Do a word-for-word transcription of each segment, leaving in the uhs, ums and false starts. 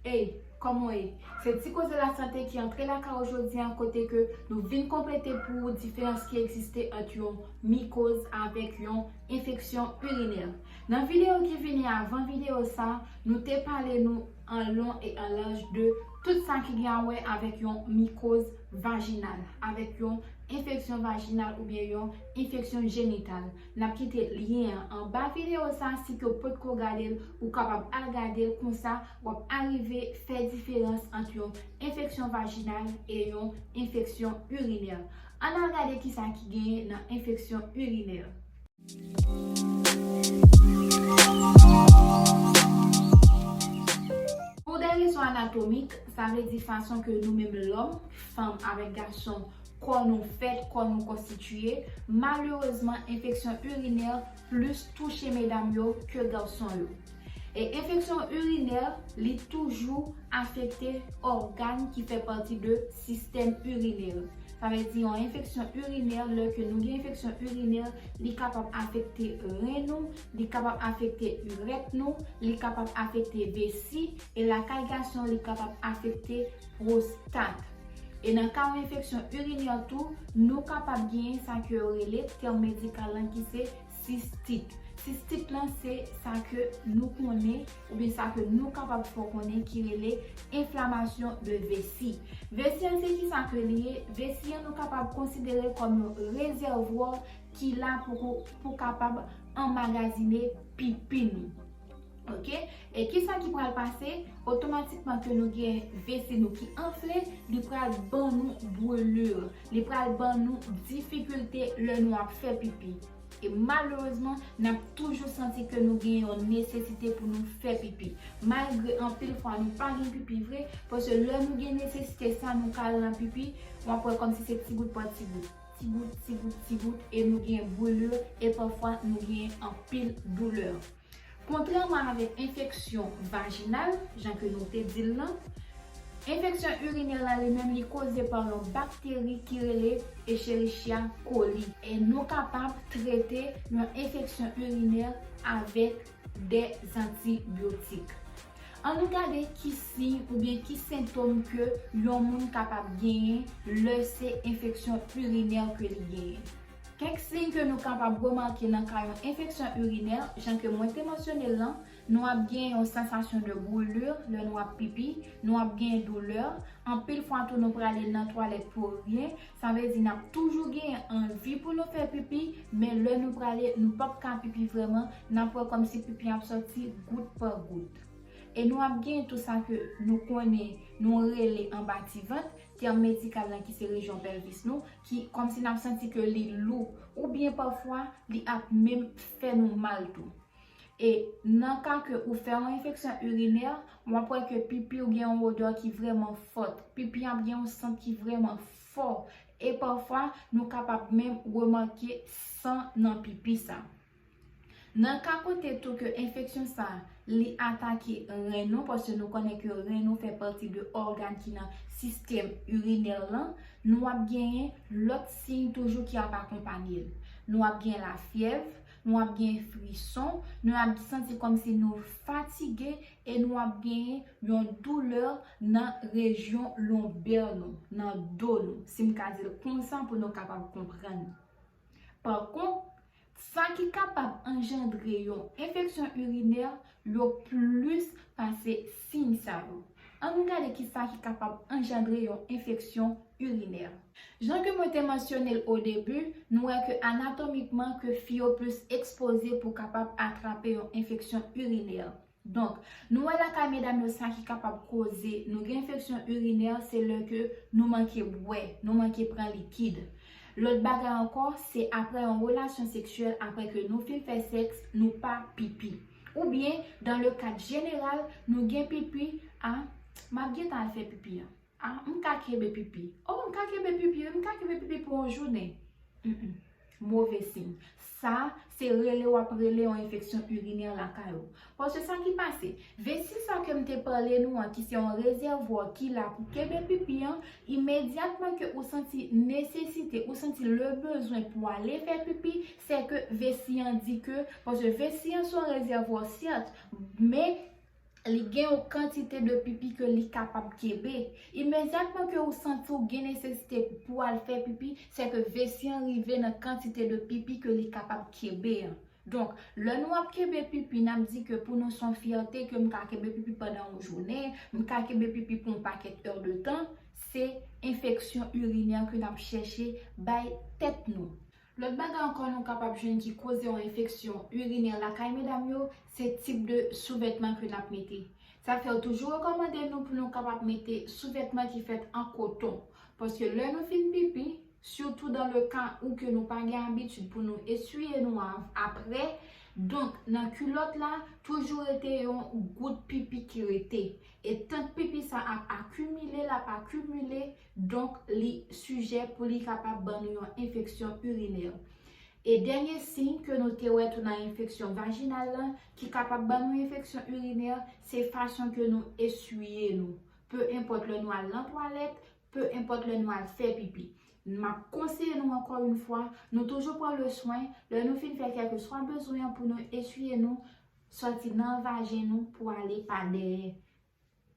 Ey, kòman w ye? Se Ti Koze Lasante ki antre lakay ou jodi a, kote ke nou vin konplete pou ou diferans ki egziste ant yon mikoz avèk yon enfeksyon irinè. Nan videyo ki vini avan videyo sa, nou te pale nou an lon e an laj de tout sa ki gen a wè avèk yon mikoz vajinal, avèk yon enfeksyon vajinal oubyen yon enfeksyon jenital. N ap kite lyen an anba videyo sa, si ke w potko gade l, ou kapab al gade l, konsa w ap arive fè diferans ant yon enfeksyon vajinal e yon enfeksyon irinè. Ann al gade kisa ki genyen nan enfeksyon irinè. Pou de rezon anatomik, sa vle di fason ke nou menm lòm, fanm avèk gason, kò nou fèt, kò nou konstitiye, malerezman, enfeksyon irinè plis touche medam yo ke gason yo. E enfeksyon irinè, li toujou afekte ògàn ki fè pati de sistèm irinè. Sa vle di yon enfeksyon irinè, lè ke nou gen enfeksyon irinè, li kapab afekte ren nou, li kapab afekte irèt nou, li kapab afekte vesi, e lakay gason, li kapab afekte pwostat. E nan ka yon enfeksyon irinè tou, nou kapab genyen sa ke yo rele, tèm medikal lan ki se sistit. Sistit lan se sa ke nou konnen, oubyen sa ke nou kapab fè w konnen ki rele enflamasyon de vesi. Vesi an se kisa ke li ye? Vesi an nou kapab konsidere kòm yon rezèvwa ki la pou, pou kapab anmagazine pipi nou. Oke? E kisa ki pral pase? Otomatikman ke nou gen vesi nou ki anfle, li pral ban nou brûlure. Li pral ban nou difikilte lè nou ap fè pipi. E malerezman, n ap toujou santi ke nou gen yon nesesite pou nou fè pipi. Malgre anpil fwa nou pa gen pipi vre, paske lè nou gen nesesite sa, nou ka al nan pipi, w ap wè kòmsi se ti gout pa ti gout. Ti gout, ti gout, ti gout, e nou gen brûlure, e pafwa nou gen anpil doulè. Kontrèman avèk enfeksyon vajinal, jan ke nou te di l lan, enfeksyon irinè la li menm li koze pa yon bakteri ki rele Escherichia coli. E nou kapab trete yon enfeksyon irinè avèk de zantibyotik. Ann nou gade ki siy oubyen ki sentòm ke yon moun kapab genyen lè se enfeksyon irinè ke li genyen. Kèk siy ke nou kapab remake nan ka yon enfeksyon irinè, jan ke mwen te mansyone l lan, nou ap gen yon sansasyon de brûlure lè nou ap pipi, nou ap gen doulè, anpil fwa tou nou prale nan twalèt pou ryen, sa vle di n ap toujou gen anvi pou nou fè pipi, men lè nou prale, nou p ap ka pipi vrèman, n ap wè kòmsi pipi ap sòti gout pa gout. E nou ap gen tou sa ke nou konnen, nou rele anba ti vant, tèm medikal lan ki se rejyon pèlvis nou, ki kòmsi n ap santi ke li lou, oubyen pafwa li ap menm fè nou mal tou. E nan ka ke ou fè yon enfeksyon irinè, w ap wè ke pipi w gen yon odè ki vrèman fòt. Pipi ap gen yon sant ki vrèman fò. E pafwa, nou kapab menm remake san nan pipi sa. Nan ka kote tou ke enfeksyon sa li atake ren nou, paske nou konnen ke ren nou fè pati de ògàn ki nan sistèm irinè lan, nou ap genyen lòt siy toujou ki ap akonpanye l. Nou ap gen lafyèv, nou ap gen frison, nou ap santi kòmsi nou fatige e nou ap genyen yon doulè nan rejyon lonbè nou, nan do nou, si m ka di l konsa pou nou kapab konprann. Pa kont, sa ki kapab anjandre yon enfeksyon irinè, yo plis pase siy sa yo. Ann nou gade kisa ki kapab anjandre yon enfeksyon irinè. Jan ke mwen te mansyone l o debi, nou wè ke anatomikman ke fi yo plis ekspoze pou kapab atrape yon enfeksyon irinè. Donk, nou wè lakay medam yo sa ki kapab koze nou gen enfeksyon irinè, se lè ke nou manke bwè, nou manke pran likid. Lòt bagay ankò, se aprè yon relasyon seksyèl, aprè ke nou fin fè sèks, nou pa pipi. Oubyen, dans le cadre général, nou gen pipi, a, m ap gentan al fè pipi an. A, m ka kenbe pipi. O, m ka kenbe pipi, wi, m ka kenbe pipi pou yon jounen. Mm, mm. Move siy. Sa, se rele w ap rele yon enfeksyon irinè lakay ou. Paske sa ki pase, vesi sa ke m te pale nou an, ki se yon rezèvwa ki la pou kenbe pipi an, imedyatman ke ou santi nesesite, ou santi le bezwen pou ale fè pipi, se ke vesi an di ke, paske vesi an se yon rezèvwa, sèt, men Li gen yon kantite de pipi ke li kapab kenbe. Imedyatman ke ou santi w gen nesesite pou al fè pipi, se ke vesi an rive nan kantite de pipi ke li kapab kenbe an. Donk, lè nou ap kenbe pipi, n ap di ke pou nou se yon fyète ke m ka kenbe pipi pandan yon jounen, m ka kenbe pipi pou yon pakèt è de tan, se enfeksyon irinè ke n ap chèche bay tèt nou. Lòt bagay ankò nou kapab jwenn ki koze yon enfeksyon irinè lakay medam yo, se tip de souvètman ke n ap mete. Sa fè yo toujou rekòmande nou pou nou kapab mete souvètman ki fèt an koton. Paske lè nou fin pipi, sitou dan le ka ou ke nou pa gen abitid pou nou eswiye nou av-, apre, donk nan kilòt la, toujou rete yon gout pipi ki rete. E tank pipi sa ap akimile, l ap akimile, donk li sijè pou li kapab ban nou yon enfeksyon irinè. E dènye siy ke nou te wè tou nan enfeksyon vajinal lan, ki kapab ban nou enfeksyon irinè, se fason ke nou eswiye nou. Pe enpòt lè nou al nan twalèt, pe enpòt lè nou al fè pipi. M ap konseye nou ankò yon fwa, nou toujou pran le swen, lè nou fin fè kèlkeswa bezwen an pou nou eswiye nou, sòti nan vajen nou pou ale pa dèyè.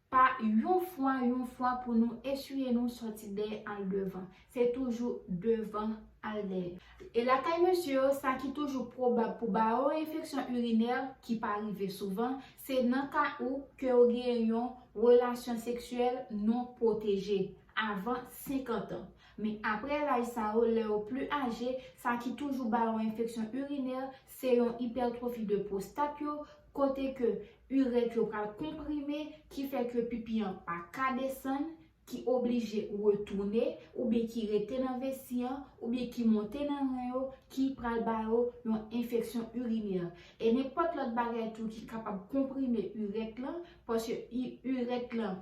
Pa yon fwa, yon fwa pou nou eswiye nou sòti dèyè al devan. Se toujou devan al dèyè. E lakay mesye yo, sa ki toujou pwobab pou ba yo enfeksyon irinè ki pa rive souvan, se nan ka ou ke yo gen yon relasyon seksyèl non pwoteje avan senkant an. Men apre laj sa yo, lè yo pli aje, sa ki toujou ba yo enfeksyon irinè, se yon ipètwofi de pwostat yo, kote ke irèt yo pral konprime, ki fè ke pipi an pa ka desann, ki oblije retounen, oubyen ki rete nan vesi an, oubyen ki monte nan ren yo, ki pral ba yo yon enfeksyon irinè. E nenpòt lòt bagay tou ki kapab konprime irèt lan, paske i-, irèt lan,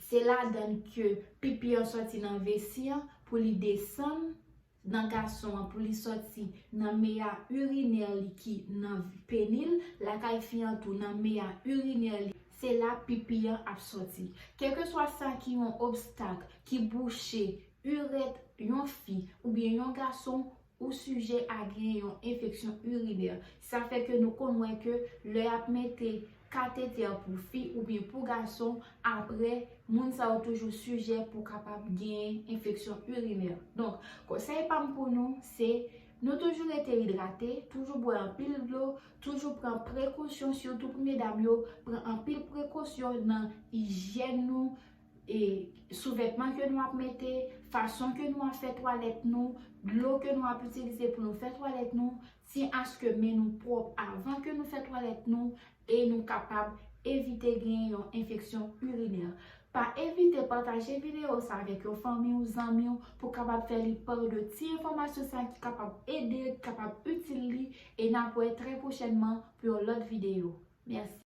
se ladan l ke pipi an sòti nan vesi an pou li desann nan gason an, pou li sòti nan meya irinè li ki nan peni l, lakay fi an tou nan meya irinè li, se la pipi an ap sòti. Kèlkeswa sa ki yon obstak ki bouche irèt yon fi oubyen yon gason, ou sijè a gen yon enfeksyon irinè. Sa fè ke nou konn wè ke lè y ap mete katetè pou fi oubyen pou gason, apre, moun sa yo toujou sijè pou kapab gen enfeksyon irinè. Donk, konsèy pa m pou nou, se nou toujou rete idrate, toujou bwè anpil dlo, toujou pran prekosyon, sitou pou medam yo, pran anpil prekosyon nan ijyèn nou, e souvètman ke nou ap mete, fason ke nou ap fè twalèt nou, dlo ke nou ap itilize pou nou fè twalèt nou, si aske men nou pwòp avan ke nou fè twalèt nou, e nou kapab evite gen yon enfeksyon irinè. Pa evite pataje videyo sa avèk yon fanmi w, zanmi w, pou kapab fè li pa de ti enfòmasyon sa ki kapab ede, ki kapab itil li, e n ap wè trè pwochènman pou yon lòt videyo. Mèsi.